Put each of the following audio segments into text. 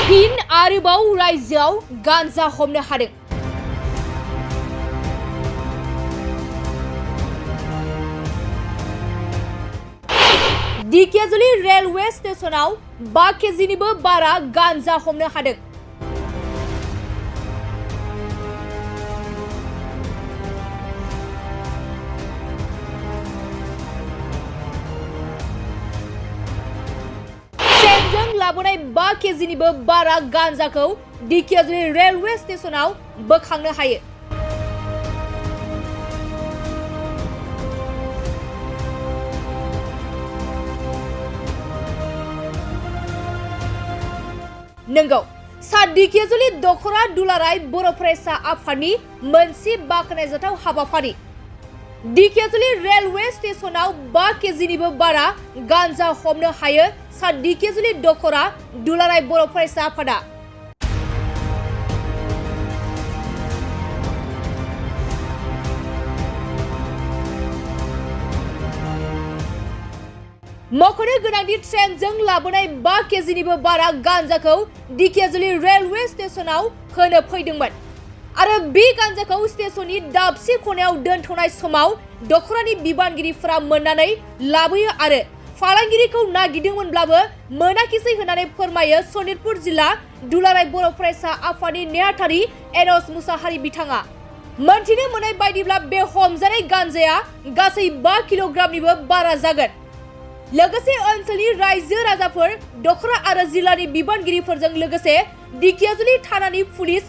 फिन आरोबाव रायजोआव गांजा हमनो हादों। दिकेजुलि रेलवे स्टेशनाव 5 केजिनिबो बारा गांजा हमनो हादों। ट्रेनजों लाबोनाय 5 केजिनिबो बारा गांजाखौ दिकेजुलि रेलवे स्टेशनाव बोखांनो हायो। नंगौ सा दिकेजुलि दखरा दुलाराय बर' फरायसा आफादनि मोनसे बाख्नायजाथाव हाबाफारि। दिकेजुलि रेलवे स्टेशनाव 5 केजिनिबो बारा गांजा हमनो हायो सा दिकेजुलि दखरा दुलाराय बर' फरायसा आफादा। मख'नो गोनांदि ट्रेनजों लाबोनाय 5 केजिनिबो बारा गांजाखौ दिकेजुलि रेलवे स्टेशनाव होनो फैदोंमोन आरो बे गांजाखौ स्टेशननि दाबसे खनायाव दोनथ'नाय समाव दखरानि बिबानगिरिफोरा मोननानै लाबोयो आरो फालांगिरिखौ नागिरदोंमोनब्लाबो मोनाखिसै होननानै फोरमायो सनितपुर जिल्ला दुलाराय बर' फरायसा आफादनि नेहाथारि एनस मुसाहारि बिथाङा। मोनथिनो मोननाय बायदिब्ला बे हमजानाय गांजाया गासै 5 किल'ग्रामनिबो बारा जागोन। लोगोसे ओनसोलनि रायजो राजाफोर दखरा आरो जिल्लानि बिबानगिरिफोरजों लोगोसे दिकेजुलि थानानि पुलिस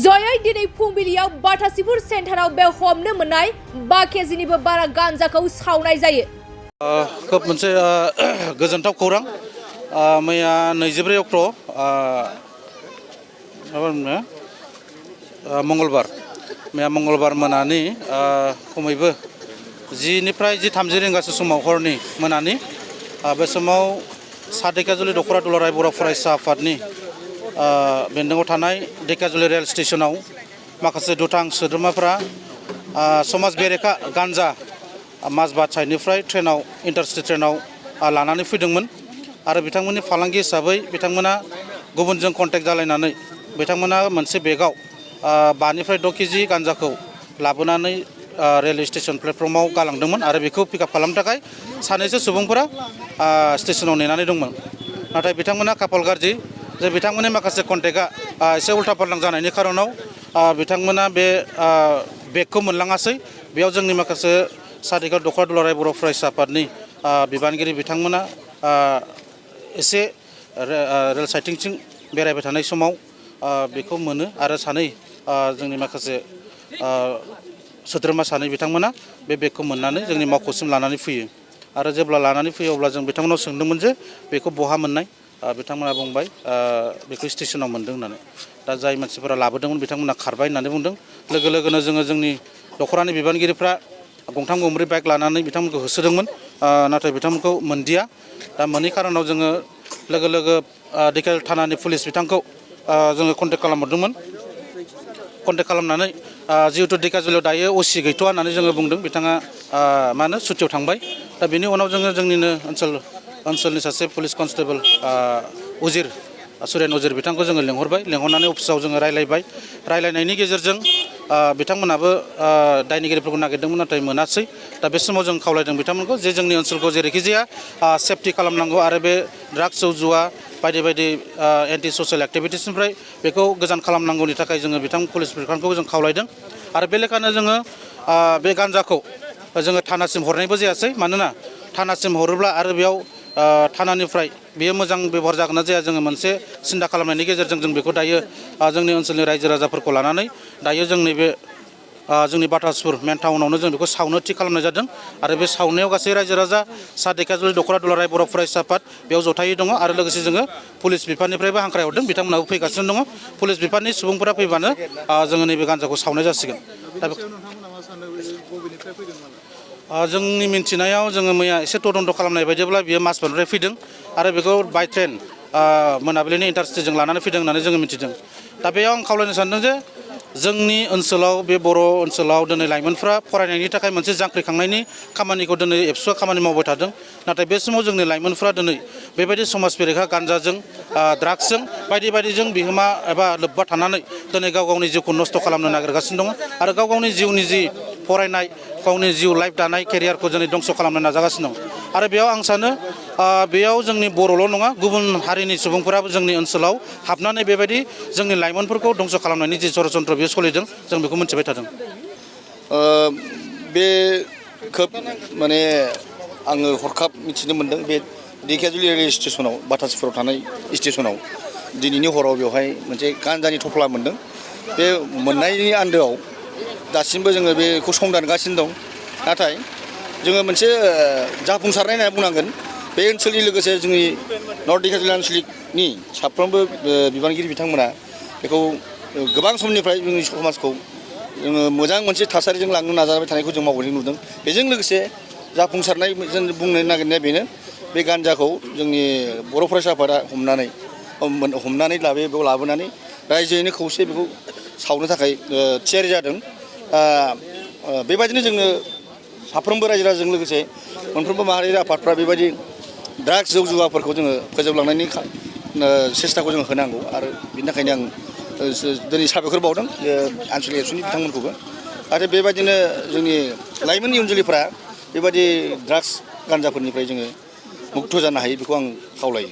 जयै दिनै फुंबिलियाव बाटासिपुर सेन्टाराव बे हमनो मोननाय 5 केजिनिबो बारा गांजाखौ सावनाय जायो। खोब मोनसे गोजोनथाव खौरां। मैया 24 अक्ट' मंगलबार मोनानि खमैबो 10निफ्राय 10:30 रिंगासो समाव हरनि मोनानि बे समाव सा दिकेजुलि दखरा दुलाराय बर' फरायसा आफादनि बेन्दोङाव थानाय दिकेजुलि रेल स्टेशनाव माखासे दुथां सोद्रोमाफोरा समाज बेरेखा गांजा माजबाद साइडनिफ्राय ट्रेनाव इन्टारसिटि ट्रेनाव लानानै फैदोंमोन आरो बिथांमोननि फालांगि हिसाबै बिथांमोना गुबुनजों कन्टेक्ट जालायनानै बिथांमोना मोनसे बेगाव 5निफ्राय 6 केजि गांजाखौ लाबोनानै रेलवे स्टेशन प्लेटफर्माव गालांदोंमोन आरो बेखौ पिकआप खालामनो थाखाय सानैसो सुबुंफोरा स्टेशनाव नेनानै दंमोन। नाथाय बिथांमोना खाफाल गाज्रि जे बिथांमोननि माखासे कन्टेक्टआ एसे उल्था फाल्टां जानायनि खारनाव बिथांमोना बे बेगखौ मोनलाङासै। बेयाव जोंनि माखासे सा दिकेजुलि दखरा दुलाराय बर' फरायसा आफादनि बिबानगिरि बिथांमोना एसे रेल साइटिंथिं बेरायबाय थानाय समाव बेखौ मोनो आरो सानै जोंनि माखासे सोद्रोमा सानै बिथांमोना बे बेगखौ मोननानै जोंनि मावख'सिम लानानै फैयो आरो जेब्ला लानानै फैयो अब्ला जों बिथांमोनाव सोंदोंमोन जे बेखौ बहा मोननाय। बिथांमोना बुंबाय बेखौ स्टेशनाव मोनदों होननानै। दा जाय मानसिफोरा लाबोदोंमोन बिथांमोना खारबाय होननानै बुंदों। लोगो लोगोनो जोंनि दखरानि बिबानगिरिफ्रा गंथाम गंब्रै बाइक लानानै बिथांमोनखौ होसोदोंमोन, नाथाय बिथांमोनखौ मोनदिया। दा मोनैनि खारनाव जोङो लोगो लोगो दिकेजुलि थानानि पुलिस बिथांखौ जोङो कन्टेक्ट खालामहरदोंमोन। कन्टेक्ट खालामनानै जिहेतु दिकेजुलियाव दायो असि गैथ'वा होननानै जोङो बुंदों, बिथाङा सुटियाव थांबाय। दा बेनि उनाव जोङो जोंनिनो ओनसोलनि सासे पुलिस कनस्टेबल सुरेन उजिर बिथांखौ जोङो लेंहरबाय। लेंहरनानै अफिसाव जोङो रायलायनायनि गेजेरजों बिथांमोनाबो दायनिगिरिफोरखौ नागिरदोंमोन नाथाय मोनासै। दा बे समाव जों खावलायदों बिथांमोनखौ जे जोंनि ओनसोलखौ जेरैखि जाया सेफटि खालामनांगौ आरो बे ड्राग्स जौ जुवा बायदि एन्टि ससियेल एक्टिभिटिसनिफ्राय बेखौ गोजान खालामनांगौनि थाखाय जोङो पुलिस बिफानखौ जों खावलायदों। आरो बे लेखानो जोङो बे गान्जाखौ जोङो थानासिम हरनायबो जायासै। मानोना थानासिम हरोब्ला आरो बेयाव थानानिफ्राय बेयो मोजां बेबहार जागोन ना जाया जोङो मोनसे सिन्था खालामनायनि गेजेरजों जों बेखौ दायो जोंनि ओनसोलनि रायजो राजाफोरखौ लानानै दायो जोंनि बाटासपुर मेन टाउनावनो जों बेखौ सावनो थि खालामनाय जादों। आरो बे सावनायाव गासै रायजो राजा सा दिकेजुलि दखरा दुलाराय बर' फरायसा आफाद बेयाव जथायै दङ आरो लोगोसे जोङो पुलिस बिफाननिफ्रायबो हांख्रायहरदों, बिथांमोनाबो फैगासिनो दङ। पुलिस बिफाननि सुबुंफोरा फैबानो जोङो नैबे गान्जाखौ सावनाय जासिगोन। जोंनि मिन्थिनायाव जोङो मैया एसे तदन्त खालामनाय बायदिब्ला बियो माजबादनिफ्राय फैदों आरो बेखौ बाय ट्रेन मोनाबिलिनि इन्टारसिटिजों लानानै फैदों होननानै जोङो मिथिदों। दा बेयाव आं खावलायनो सानदों जे जोंनि ओनसोलाव बे बर' ओनसोलाव दिनै लाइमोनफ्रा फरायनायनि थाखाय मोनसे जांख्रिखांनायनि खामानिखौ दिनै एबसुआ खामानि मावबाय थादों। नाथाय बे समाव जोंनि लाइमोनफ्रा दिनै बेबायदि समाज बेरेखा गान्जाजों ड्राग्सजों बायदि बायदिजों बिहोमा एबा लोब्बा थानानै दिनै गाव गावनि जिउखौ नस्थ' खालामनो नागिरगासिनो दङ आरो गाव गावनि जिउनि जि फरायनाय गावनि जिउ लाइफ दानाय केरियारखौ दिनै दंस' खालामनो नाजागासिनो दं आरो बेयाव आं सानो बेयाव जोंनि बर'ल' नङा गुबुन हारिनि सुबुंफोराबो जोंनि ओनसोलाव हाबनानै बेबायदि जोंनि लाइमोनफोरखौ दंस' खालामनायनि जि षड़यन्त्र बेयो सोलिदों जों बेखौ मिथिबाय थादों बे खोब माने आङो हरखाब मिथिनो मोन्दों बे ढेकियाजुलि रेल स्टेसनाव बाटासिफोराव थानाय स्टेसनाव दिनैनि हराव बेवहाय मोनसे गान्जानि थफ्ला मोन्दों बे मोननायनि आन्दोआव दासिमबो जोङो बेखौ संदानगासिनो दं नाथाय जोङो मोनसे जाफुंसारनाय होनना बुंनांगोन बे ओनसोलनि लोगोसे जोंनि नर्थ ढेकियाजुलि आन्सलिकनि साफ्रोमबो बिबानगिरि बिथांमोना बेखौ गोबां समनिफ्राय जोंनि समाजखौ जोङो मोजां मोनसे थासारिजों लांनो नाजाबाय थानायखौ जों मावबोनाय नुदों बेजों लोगोसे जाफुंसारनाय जों बुंनो नागिरनाया बेनो बे गान्जाखौ जोंनि बर' फरायसा आफादा हमनानै बेयाव लाबोनानै रायजोयैनो खौसे बेखौ सावनो थाखाय थियारि जादों बेबायदिनो जोङो साफ्रोमबो रायजो राजाजों लोगोसे मोनफ्रोमबो माहारियारि आफादफ्रा बेबायदि ड्राग्स जौ जुवाफोरखौ जोङो फोजोबलांनायनि सेस्टाखौ जोङो होनांगौ आरो बिनि थाखायनो आं दिनै साबायखर बावदों आनसलिक एबसुनि बिथांमोनखौबो आरो बेबायदिनो जोंनि लाइमोन इयुन जोलैफ्रा बेबायदि ड्राग्स गान्जाफोरनिफ्राय जोङो मुक्त जानो हायो बेखौ आं खावलायो